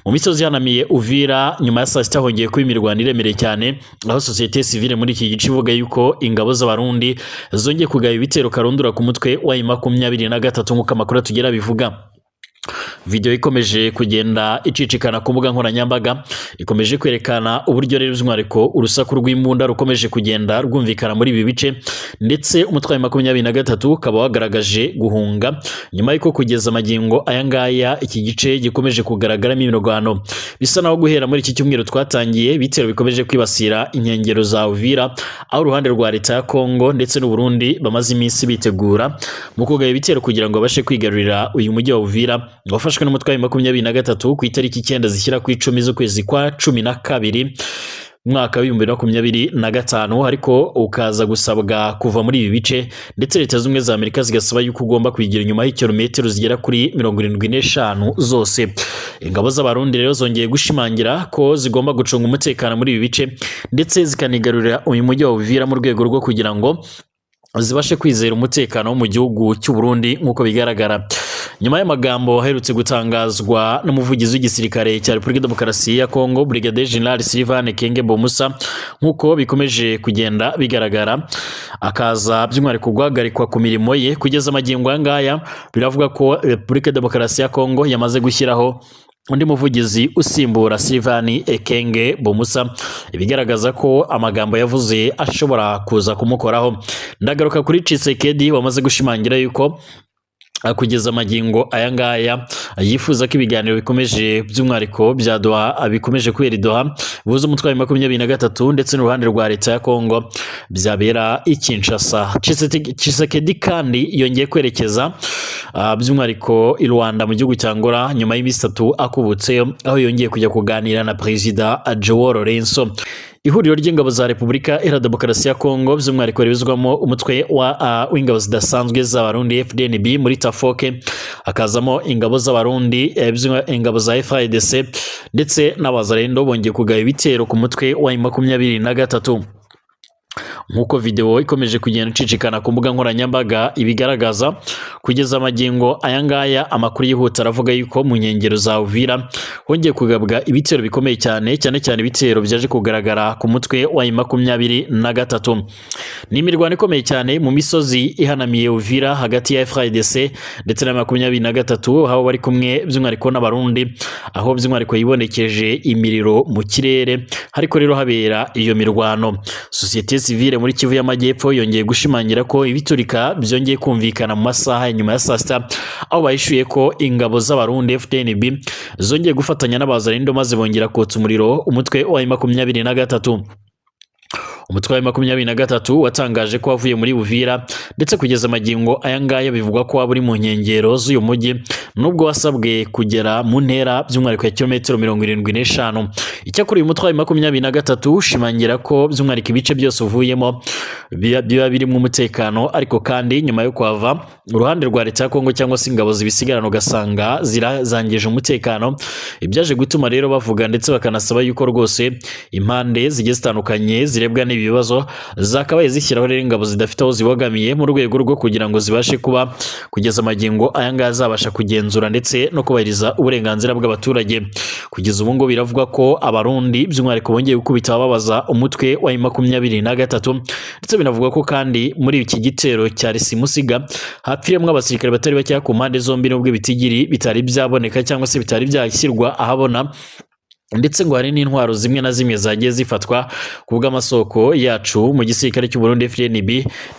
Mu misozi ihanamiye Uvira nyuma ya saa sita hongeye kuba imirwano iremereye cyane, aho sosiyete sivile muri iki gice ivuga yuko ingabo z'Abarundi zongeye kugaba ibitero karundura ku mutwe wa M23, nk'uko amakuru atugera bivuga. Video ikomeje kugenda icicikana ku mbuga nkoranyambaga ikomeje kwerekana uburyo rero by'umwihariko urusaku rw'imbunda rukomeje kugenda rwumvikana muri ibi bice, ndetse umutwe wa 23 ukaba wagaragaje guhunga nyuma y'uko kugeza amagingo aya ngaya iki gice gikomeje kugaragaramo imirwano. Bisa naho guhera muri iki cyumweru twatangiye ibitero bikomeje kwibasira inkengero za Uvira, aho uruhande rwa leta ya Kongo ndetse n'u Burundi bamaze iminsi bitegura mu kugaba ibitero kugira ngo babashe kwigarurira uyu mujyi wa Uvira wafashwe n'umutwe wa 23 ku itariki 9 zishyira ku 10 z'ukwezi kwa 12 mwaka w'ibihumbi 2025, ariko ukaza gusabwa kuva muri ibi bice, ndetse Leta Zunze Ubumwe za Amerika zigasaba yuko ugomba kwigira inyuma y'ikirometero zigera kuri 75 zose. Ingabo z'Abarundi rero zongeye gushimangira ko zigomba gucunga umutekano muri ibi bice, ndetse zikanigarurira uyu mujyi wa Uvira mu rwego rwo kugira ngo zibashe kwizera umutekano wo mu gihugu cy'u Burundi nk'uko bigaragara. Nyuma y'amagambo aherutse gutangazwa n'umuvugizi w'igisirikare cya Repubulika Demokarasi ya Kongo, Brigadier General Sylvain Kenge Bomusa, nk'uko bikomeje kugenda bigaragara, akaza by'umwihariko guhagarikwa ku mirimo ye kugeza amagingo aya ngaya, biravuga ko Repubulika Demokarasi ya Kongo yamaze gushyiraho undi muvugizi usimbura Sylvain Ekenge Bomusa, ibigaragaza ko amagambo yavuze ashobora kuza kumukoraho. Ndagaruka kuri Tshisekedi wamaze gushimangira yuko kugeza amagingo aya ngaya yifuza ko ibiganiro bikomeje by'umwihariko bya Doha bikomeje kubera i Doha buza umutwe wa 23 ndetse n'uruhande rwa leta ya Kongo byabera i Kinshasa. Tshisekedi kandi yongeye kwerekeza by'umwihariko i Rwanda mu gihugu cya Angola nyuma y'iminsi 3 akubutseyo, aho yongeye kujya kuganira na Perezida Joao Lourenço. Ihuriro ry'ingabo za Repubulika Iharanira Demokarasi ya Kongo by'umwihariko ribizwamo umutwe wa w'ingabo zidasanzwe z'Abarundi FDNB muri Tafoke, hakazamo ingabo z'Abarundi, ingabo za FARDC ndetse n'Abazarendo, bongeye kugaba ibitero ku mutwe wa 23 nk'uko video ikomeje kugenda icicikana ku mbuga nkoranyambaga ibigaragaza. Kugeza amagingo aya ngaya amakuru yihuta aravuga yuko mu nkengero za Uvira hongeye kugabwa ibitero bikomeye cyane, cyane cyane ibitero byaje kugaragara ku mutwe wa 23. Ni imirwano ikomeye cyane mu misozi ihanamiye Uvira hagati ya FARDC ndetse na 23, aho bari kumwe by'umwihariko n'Abarundi, aho by'umwihariko yibonekeje imiriro mu kirere ariko rero habera iyo mirwano. Sosiyete sivile muri Kivu y'Amajyepfo yongeye gushimangira ko ibiturika byongeye kumvikana mu masaha nyuma ya saa sita, aho bahishuye ko ingabo z'Abarundi FDNB zongeye gufatanya n'Abazarendo maze bongera kotsa umuriro umutwe wa 23. Umutwe wa 23 watangaje ko wavuye muri Uvira, ndetse kugeza amagingo aya ngaya bivugwa ko waba uri mu nkengero z'uyu mujyi, nubwo wasabwe kugera mu ntera by'umwihariko ya kilometero 75. Icyakora uyu mutwe wa 23 ushimangira ko by'umwihariko ibice byose uvuyemo biba birimo umutekano, ariko kandi nyuma yo kuhava uruhande rwa leta ya Kongo cyangwa se ingabo zibisigarana ugasanga zirazangije umutekano, ibyaje gutuma rero bavuga ndetse bakanasaba yuko rwose impande zigiye zitandukanye zirebwa n'ibi bibazo zakabaye zishyiraho rero ingabo zidafite aho zibogamiye mu rwego rwo kugira ngo zibashe kuba kugeza amagingo aya ngaya azabasha kugenzura ndetse no kubahiriza uburenganzira bw'abaturage. Kugeza ubu ngo biravugwa ko Abarundi by'umwihariko bongeye gukubita babaza umutwe wa 23, ndetse binavugwa ko kandi muri iki gitero cya Simusiga hapfiriyemo abasirikare batari bakeya ku mpande zombi, nubwo ibitigiri bitari byaboneka cyangwa se bitari byashyirwa ahabona, ndetse ngo hari n'intwaro zimwe na zimwe zagiye zifatwa ku bw'amasoko yacu mu gisirikare cy'u Burundi FDNB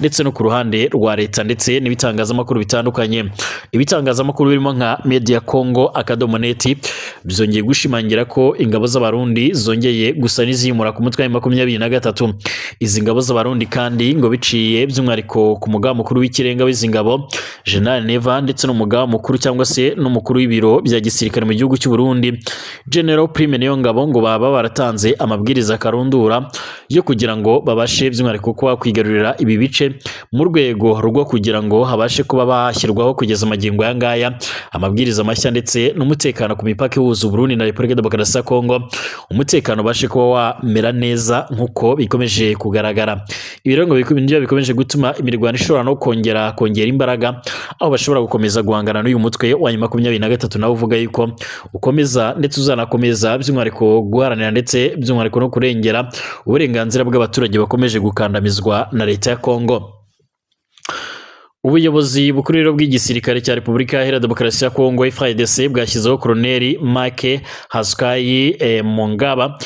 ndetse no ku ruhande rwa leta ndetse n'ibitangazamakuru bitandukanye. Ibitangazamakuru birimo nka Media Congo akadomo net byongeye gushimangira ko ingabo z'Abarundi zongeye gusa n'izimura ku mutwe wa 23. Izi ngabo z'Abarundi kandi ngo biciye by'umwihariko ku mugaba mukuru w'ikirenga w'izi ngabo General Neva, ndetse n'umugaba mukuru cyangwa se n'umukuru w'ibiro bya gisirikare mu gihugu cy'u Burundi General Prime Niyongabo ngo baba baratanze amabwiriza karundura yo kugira ngo babashe by'umwihariko kuba kwigarurira ibi bice mu rwego rwo kugira ngo habashe kuba bashyirwaho kugeza amagingo aya ngaya amabwiriza mashya ndetse n'umutekano ku mipaka ihuza Burundi na Repubulika Demokarasi ya Kongo, umutekano ubashe kuba wamera neza nk'uko bikomeje kugaragara. Ibi rero ngo bikomeje gutuma imirwano ishobora no kongera imbaraga, aho bashobora gukomeza guhangana n'uyu mutwe wa 23 nawe uvuga yuko ukomeza ndetse uzanakomeza by'umwihariko guharanira ndetse by'umwihariko no kurengera uburenganzira bw'abaturage bakomeje gukandamizwa na leta ya Kongo. Ubuyobozi bukuru rero bw'igisirikare cya Repubulika Iharanira Demokarasi ya Kongo FARDC bwashyizeho Koloneli Mike Hasukayi Mongaba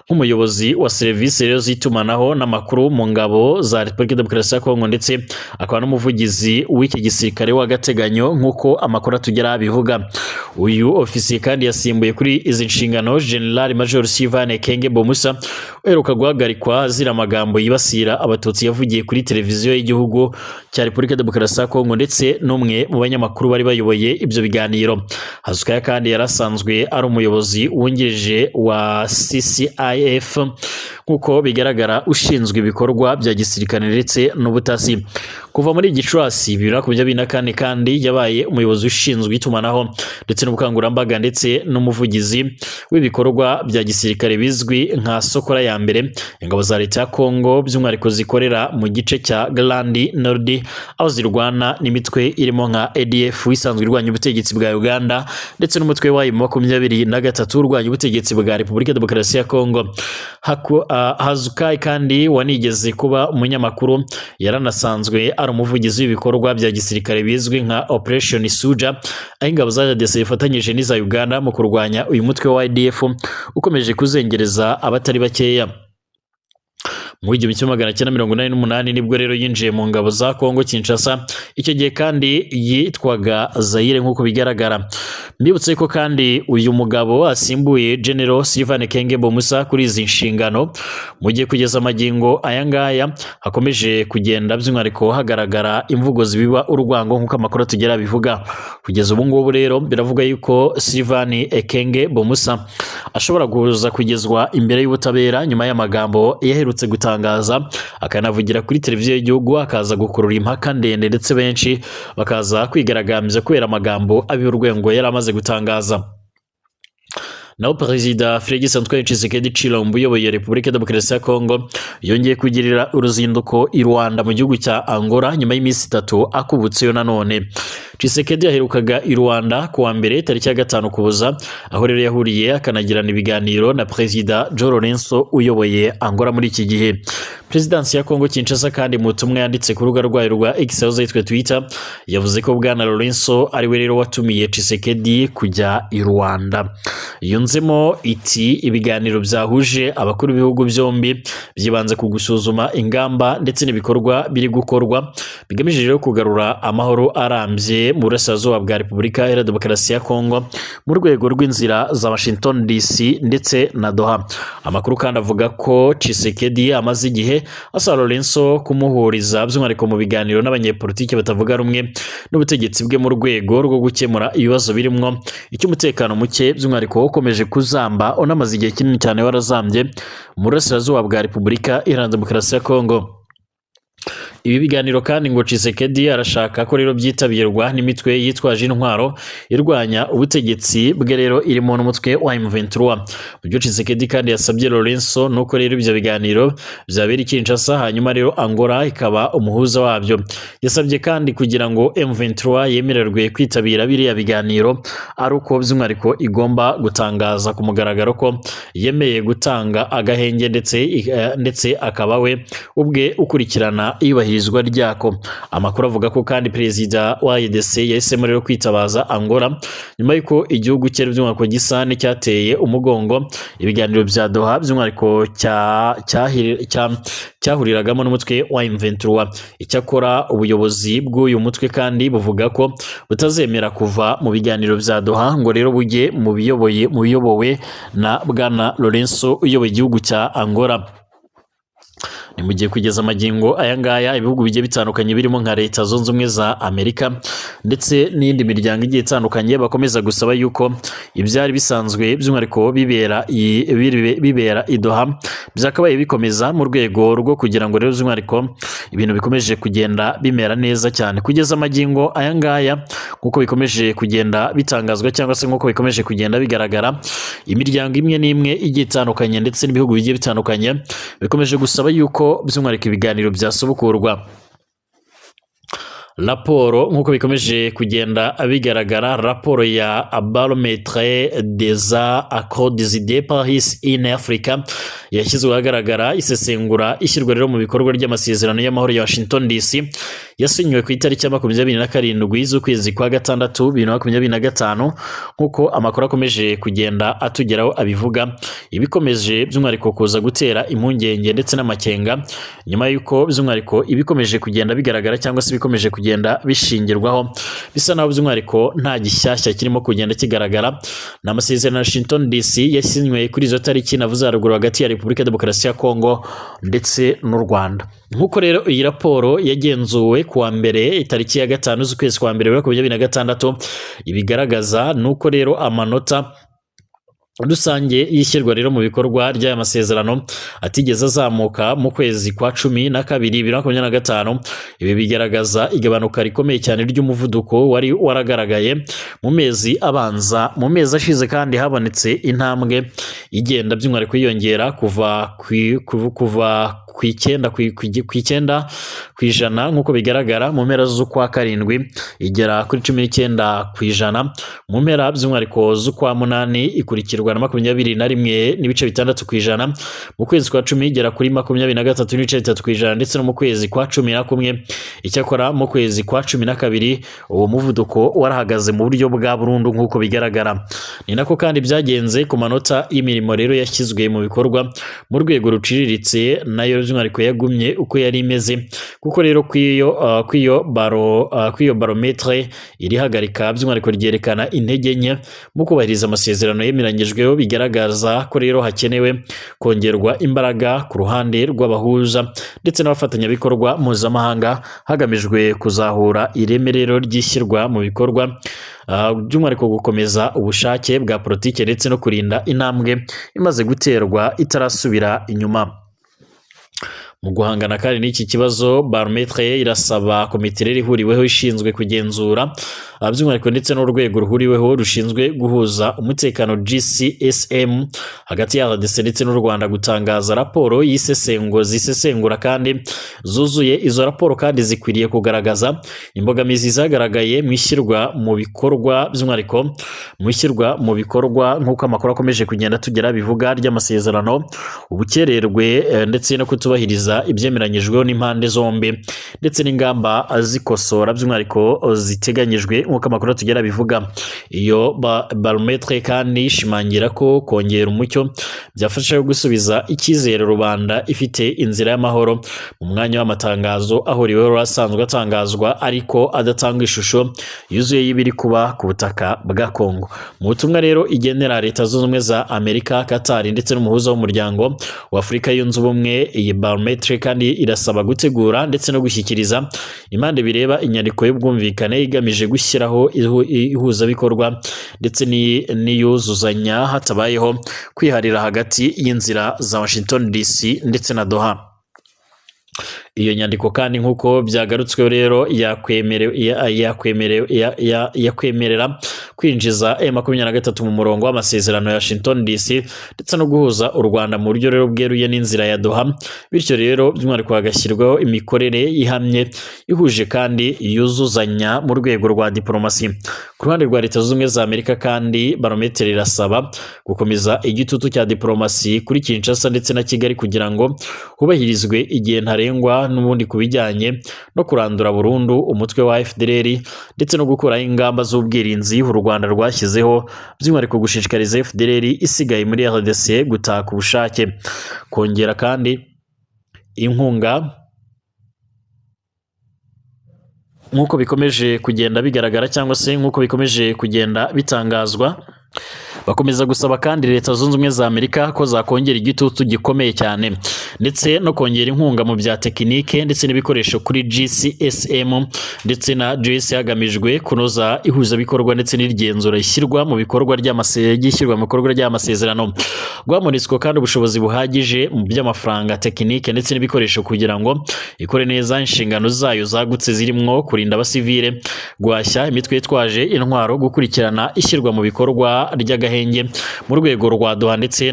nk'umuyobozi wa serivisi rero z'itumanaho n'amakuru mu ngabo za Repubulika Demokarasi ya Kongo, ndetse akaba n'umuvugizi w'iki gisirikare w'agateganyo nk'uko amakuru atugera abivuga. Uyu ofisiye kandi yasimbuye kuri izi nshingano General Major Sylvain Kenge Bomusa uheruka guhagarikwa azira amagambo yibasira abatutsi yavugiye kuri televiziyo y'igihugu cya Repubulika Demokarasi ya Kongo, ndetse n'umwe mu banyamakuru bari bayoboye ibyo biganiro. Hazukaya kandi yarasanzwe ari umuyobozi wungirije wa CCIF nk'uko bigaragara, ushinzwe ibikorwa bya gisirikare ndetse n'ubutasi. Kuva muri Gicurasi 2024 kandi yabaye umuyobozi ushinzwe itumanaho ndetse n'ubukangurambaga ndetse n'umuvugizi w'ibikorwa bya gisirikare bizwi nka Sokola ya mbere, ingabo za leta ya Kongo by'umwihariko zikorera mu gice cya Grand Nord, aho zirwana n'imitwe irimo nka ADF isanzwe irwanya ubutegetsi bwa Uganda ndetse n'umutwe wa M23 urwanya ubutegetsi bwa Repubulika Demokarasi ya Kongo. Hazukai kandi wanigeze kuba umunyamakuru, yaranasanzwe ari umuvugizi w'ibikorwa bya gisirikare bizwi nka Operation Suja, aho ingabo za RDC zifatanyije n'iza Uganda mu kurwanya uyu mutwe wa ADF ukomeje kuzengereza abatari bakeya. Mu 1988 nibwo rero yinjiye mu ngabo za Kongo Kinshasa, icyo gihe kandi yitwaga Zaire nk'uko bigaragara. Mbibutse ko kandi uyu mugabo asimbuye General Sylvain Kenge Bomusa kuri izi nshingano, mu gihe kugeza amagingo aya ngaya hakomeje kugenda by'umwihariko hagaragara imvugo zibiba urwango nk'uko amakuru atugera bivuga. Kugeza ubu ngubu rero biravuga yuko Sylvain Kenge Bomusa ashobora kuza kugezwa imbere y'ubutabera nyuma y'amagambo yaherutse gutangaza, akanavugira kuri televiziyo y'igihugu, akaza gukurura impaka ndende ndetse benshi bakaza kwigaragambya kubera amagambo abiba urwengo yari amaze gutangaza. Naho Perezida Félix Antoine Tshisekedi Tshilombo uyoboye Repubulika Demokarasi ya Kongo yongeye kugirira uruzinduko i Rwanda mu gihugu cya Angola nyuma y'iminsi 3 akubutseyo nanone. Tshisekedi yaherukaga i Rwanda kuwa mbere tariki ya 5 Ukuboza, aho rero yahuriye akanagirana ibiganiro na Perezida João Lourenço uyoboye Angola muri iki gihe. Perezidansi ya Kongo Kinshasa kandi mu butumwa yanditse ku rubuga rwayo rwa X aho yitwa Twitter, yavuze ko Bwana Lourenço ari we rero watumiye Tshisekedi kujya i Rwanda. Yunzemo iti ibiganiro byahuje abakuru b'ibihugu byombi byibanze ku gusuzuma ingamba ndetse n'ibikorwa biri gukorwa bigamije rero kugarura amahoro arambye mu burasirazuba bwa Repubulika Iharanira Demokarasi ya Kongo mu rwego rw'inzira za Washington DC ndetse na Doha. Amakuru kandi avuga ko Tshisekedi amaze igihe asaba Lourenço kumuhuriza by'umwihariko mu biganiro n'abanyepolitiki batavuga rumwe n'ubutegetsi bwe mu rwego rwo gukemura ibibazo birimo icy'umutekano muke by'umwihariko ukomeje kuzamba unamaze igihe kinini cyane warazambye mu burasirazuba bwa Repubulika Iharanira Demokarasi ya Kongo. Ibi biganiro kandi ngo Tshisekedi arashaka ko rero byitabirwa n'imitwe yitwaje intwaro irwanya ubutegetsi bwe rero irimo n'umutwe wa M23. Mu byo Tshisekedi kandi yasabye Lourenço nuko rero ibyo biganiro byabera i Kinshasa, hanyuma rero Angola ikaba umuhuza wabyo. Yasabye kandi kugira ngo M23 yemererwe kwitabira biriya biganiro ari uko by'umwihariko igomba gutangaza ku mugaragaro ko yemeye gutanga agahenge ndetse akaba we ubwe ukurikirana iyubahirizwa ryako. Amakuru avuga ko kandi Perezida wa ADC yahisemo rero kwitabaza Angola nyuma y'uko igihugu cye by'umwihariko gisa n'icyateye umugongo ibiganiro bya Doha by'umwihariko cyahuriragamo n'umutwe wa M23. Icyakora ubuyobozi bw'uyu mutwe kandi buvuga ko butazemera kuva mu biganiro bya Doha ngo rero bujye mu biyobowe na Bwana Lourenço uyoboye igihugu cya Angola. Ni mu gihe kugeza amagingo aya ngaya ibihugu bigiye bitandukanye birimo nka Leta Zunze Ubumwe za Amerika ndetse n'iyindi miryango igiye itandukanye bakomeza gusaba yuko ibyari bisanzwe by'umwihariko bibera i Doha byakabaye bikomeza, mu rwego rwo kugira ngo rero by'umwihariko ibintu bikomeje kugenda bimera neza cyane. Kugeza amagingo aya ngaya, nk'uko bikomeje kugenda bitangazwa cyangwa se nk'uko bikomeje kugenda bigaragara, imiryango imwe n'imwe igiye itandukanye ndetse n'ibihugu bigiye bitandukanye bikomeje gusaba yuko by'umwihariko ibiganiro byasubukurwa. Raporo, nk'uko bikomeje kugenda bigaragara, raporo ya Baromètre des Accords de Paris in Africa yashyizwe ahagaragara, isesengura ishyirwa rero mu bikorwa ry'amasezerano y'amahoro ya Washington DC yasinyiwe ku itariki ya 27 z'ukwezi kwa gatandatu 2025. Nk'uko amakuru akomeje kugenda atugeraho abivuga, ibikomeje by'umwihariko kuza gutera impungenge ndetse n'amakenga nyuma y'uko by'umwihariko ibikomeje kugenda bigaragara cyangwa se ibikomeje kugenda bishingirwaho bisa naho by'umwihariko nta gishyashya kirimo kugenda kigaragara, ni amasezerano ya Washington DC yasinywe kuri izo tariki navuze haruguru hagati ya Repubulika ya Demokarasi ya Kongo ndetse n'u Rwanda. Nk'uko rero iyi raporo yagenzuwe kuwa mbere, itariki ya 5 z'ukwezi kwa mbere 2026, ibigaragaza ni uko rero amanota rusange y'ishyirwa rero mu bikorwa ry'aya masezerano atigeze azamuka mu kwezi kwa 12 2025. Ibi bigaragaza igabanuka rikomeye cyane ry'umuvuduko wari waragaragaye mu mezi abanza. Mu mezi ashize kandi habonetse intambwe igenda by'umwihariko yiyongera kuva ku 9% nk'uko bigaragara mu mpera z'ukwa karindwi, igera kuri 19% mu mpera by'umwihariko z'ukwa munani, ikurikirwa na 21.6% mu kwezi kwa 10, igera kuri 23.3%, ndetse no mu kwezi kwa 11. Icyakora mu kwezi kwa 12 uwo muvuduko warahagaze mu buryo bwa burundu nk'uko bigaragara. Ni nako kandi byagenze ku manota y'imirimo rero yashyizwe mu bikorwa mu rwego ruciriritse, nayo by'umwihariko yagumye uko yari imeze, kuko rero kw'iyo barometre irihagarika by'umwihariko ryerekana intege nke mu kubahiriza amasezerano yemeranyijweho, bigaragaza ko rero hakenewe kongerwa imbaraga ku ruhande rw'abahuza ndetse n'abafatanyabikorwa mpuzamahanga, hagamijwe kuzahura ireme rero ry'ishyirwa mu bikorwa, by'umwihariko gukomeza ubushake bwa politiki ndetse no kurinda intambwe imaze guterwa itarasubira inyuma. Mu guhangana kandi n'iki kibazo, barometre irasaba komite rero ihuriweho ishinzwe kugenzura by'umwihariko ndetse n'urwego ruhuriweho rushinzwe guhuza umutekano GCSM hagati ya RDC ndetse n'u Rwanda gutangaza raporo zisesengura kandi zuzuye. Izo raporo kandi zikwiriye kugaragaza imbogamizi zagaragaye mu ishyirwa mu bikorwa, by'umwihariko mu ishyirwa mu bikorwa nk'uko amakuru akomeje kugenda tugera bivuga ry'amasezerano, ubukererwe ndetse no kutubahiriza ibyemeranyijweho n'impande zombi, ndetse n'ingamba zikosora by'umwihariko ziteganyijwe nk'uko amakuru tugera bivuga. Iyo barometre kandi ishimangira ko kongera umucyo byafasha gusubiza icyizere rubanda ifite inzira y'amahoro mu mwanya w'amatangazo ahuriweho asanzwe atangazwa ariko adatanga ishusho yuzuye y'ibiri kuba ku butaka bwa Kongo. Mu butumwa rero igenera Leta Zunze Ubumwe za Amerika, Qatar ndetse n'umuhuza w'umuryango wa Afurika Yunze Ubumwe, iyi barometre kandi irasaba gutegura ndetse no gushyikiriza impande bireba inyandiko y'ubwumvikane igamije gushyiraho ihuzabikorwa ndetse n'iyuzuzanya, hatabayeho kwiharira hagati y'inzira za Washington DC ndetse na Doha. Iyo nyandiko kandi, nk'uko byagarutsweho rero, yakwemerera kwinjiza M23 mu murongo w'amasezerano ya Washington DC ndetse no guhuza u Rwanda mu buryo rero bweruye n'inzira ya Doha, bityo rero by'umwihariko hagashyirwaho imikorere ihamye, ihuje kandi yuzuzanya mu rwego rwa diplomasi. Ku ruhande rwa Leta Zunze Ubumwe za Amerika kandi, barometre irasaba gukomeza igitutu cya diplomasi kuri Kinshasa ndetse na Kigali kugira ngo hubahirizwe igihe ntarengwa n'ubundi ku bijyanye no kurandura burundu umutwe wa FDLR ndetse no gukuraho ingamba z'ubwirinzi u Rwanda rwashyizeho, by'umwihariko gushishikariza FDLR isigaye muri RDC gutaka ubushake, kongera kandi inkunga nk'uko bikomeje kugenda bigaragara cyangwa se nk'uko bikomeje kugenda bitangazwa. Bakomeza gusaba kandi Leta Zunze Ubumwe za Amerika ko zakongera igitutu gikomeye cyane ndetse no kongera inkunga mu bya tekinike ndetse n'ibikoresho kuri GCSM ndetse na GS, hagamijwe kunoza ihuzabikorwa ndetse n'igenzura ishyirwa mu bikorwa ry'ishyirwa mu bikorwa ry'amasezerano. Guha MONUSCO kandi ubushobozi buhagije mu by'amafaranga, tekinike ndetse n'ibikoresho kugira ngo ikore neza inshingano zayo zagutse, zirimo kurinda abasivile, guhashya imitwe yitwaje intwaro, gukurikirana ishyirwa mu bikorwa ry'agahenge mu rwego rwa Doha ndetse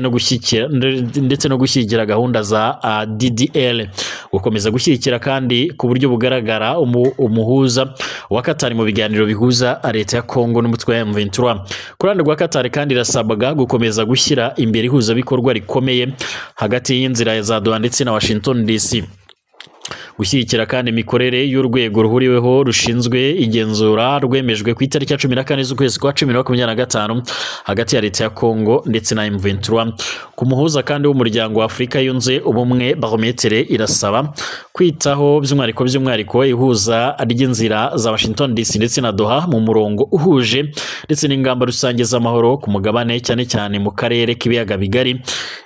no gushyigikira gahunda za DDR. Gukomeza gushyigikira kandi ku buryo bugaragara umuhuza wa Qatar mu biganiro bihuza leta ya Congo n'umutwe wa M23. Ku ruhande rwa Qatar kandi, irasabwa gukomeza gushyira imbere ihuzabikorwa rikomeye hagati y'inzira za Doha ndetse na Washington DC. Gushyigikira kandi imikorere y'urwego ruhuriweho rushinzwe igenzura rwemejwe ku itariki ya 14 z'ukwezi kwa 10 2025 hagati ya leta ya Congo ndetse na M23. Ku muhuza kandi w'Umuryango wa Afurika Yunze Ubumwe, Barometere irasaba kwitaho by'umwihariko ihuza ry'inzira za Washington DC ndetse na Doha mu murongo uhuje ndetse n'ingamba rusange z'amahoro ku mugabane, cyane cyane mu karere k'Ibiyaga Bigari,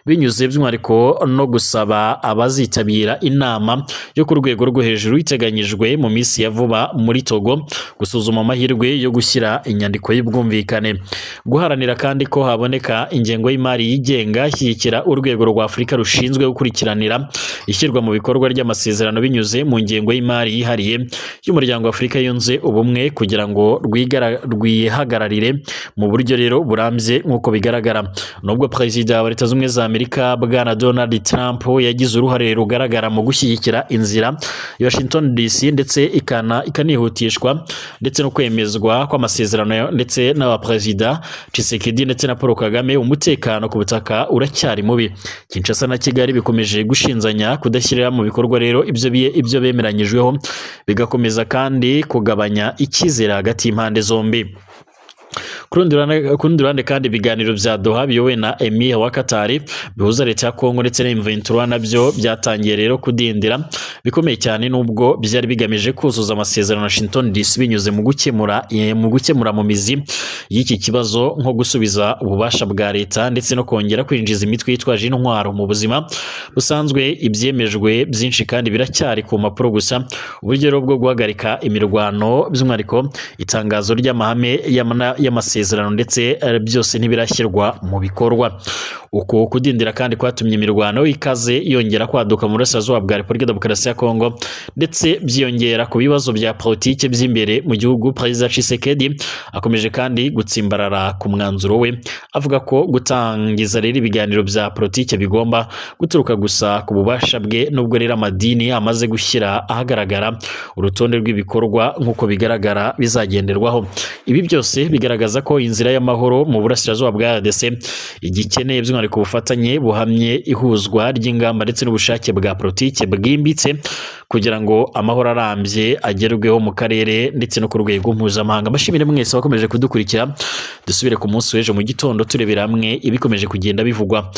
binyuze by'umwihariko no gusaba abazitabira inama yo ku rwego rwo hejuru iteganyijwe mu minsi ya vuba muri Togo gusuzuma amahirwe yo gushyira inyandiko y'ubwumvikane. Guharanira kandi ko haboneka ingengo y'imari yigenga ishyigikira urwego rwa Afurika rushinzwe gukurikiranira ishyirwa mu bikorwa ry'amasezerano binyuze mu ngengo y'imari yihariye y'Umuryango wa Afurika Yunze Ubumwe, kugira ngo rwihagararire mu buryo rero burambye. Nk'uko bigaragara, nubwo Perezida wa Leta Zunze Ubumwe za Amerika, Bwana Donald Trump, yagize uruhare rugaragara mu gushyigikira inzira ya Washington DC ndetse ikanihutishwa ndetse no kwemezwa kw'amasezerano ndetse n'abaperezida Tshisekedi ndetse na Paul Kagame, umutekano ku butaka uracyari mubi. Kinshasa na Kigali bikomeje gushinzanya kudashyira mu bikorwa rero ibyo bemeranyijweho, bigakomeza kandi kugabanya icyizere hagati y'impande zombi. Ku rundi ruhande kandi, ibiganiro bya Doha biyobowe na Emir wa Qatar bihuza leta ya Congo ndetse na M23 nabyo byatangiye rero kudindira bikomeye cyane, nubwo byari bigamije kuzuza amasezerano na Washington DC binyuze mu gukemura mu mizi y'iki kibazo, nko gusubiza ububasha bwa leta ndetse no kongera kwinjiza imitwe yitwaje intwaro mu buzima busanzwe. Ibyemejwe byinshi kandi biracyari ku mpapuro gusa. Uburyo rero bwo guhagarika imirwano, by'umwihariko itangazo ry'amahame y'amasezerano ndetse byose ntibirashyirwa mu bikorwa. Uku kudindira kandi kwatumye imirwano ikaze yongera kwaduka mu burasirazuba bwa Repubulika Demokarasi ya Kongo, ndetse byiyongera ku bibazo bya politike by'imbere mu gihugu. Perezida Tshisekedi akomeje kandi gutsimbarara ku mwanzuro we, avuga ko gutangiza rero ibiganiro bya politike bigomba guturuka gusa ku bubasha bwe, nubwo rero amadini amaze gushyira ahagaragara urutonde rw'ibikorwa nk'uko bigaragara bizagenderwaho. Ibi byose bigaragaza ko inzira y'amahoro mu burasirazuba bwa RDC igikeneye by'umwihariko ubufatanye buhamye, ihuzwa ry'ingamba ndetse n'ubushake bwa politike bwimbitse kugira ngo amahoro arambye agerweho mu karere ndetse no ku rwego mpuzamahanga. Mbashimire mwese bakomeje kudukurikira. Dusubire ku munsi w'ejo mu gitondo turebera hamwe ibikomeje kugenda bivugwa.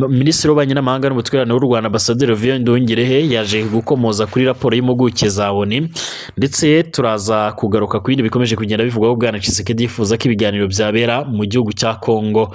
Minisitiri w'Ububanyi n'Amahanga n'Ubutwererane w'u Rwanda, Ambasaderi Olivier Nduhungirehe, yaje gukomoza kuri raporo y'impuguke za ONU, ndetse turaza kugaruka ku bindi bikomeje kugenda bivugwaho. Bwana Tshisekedi yifuza ko ibiganiro byabera mu gihugu cya Congo.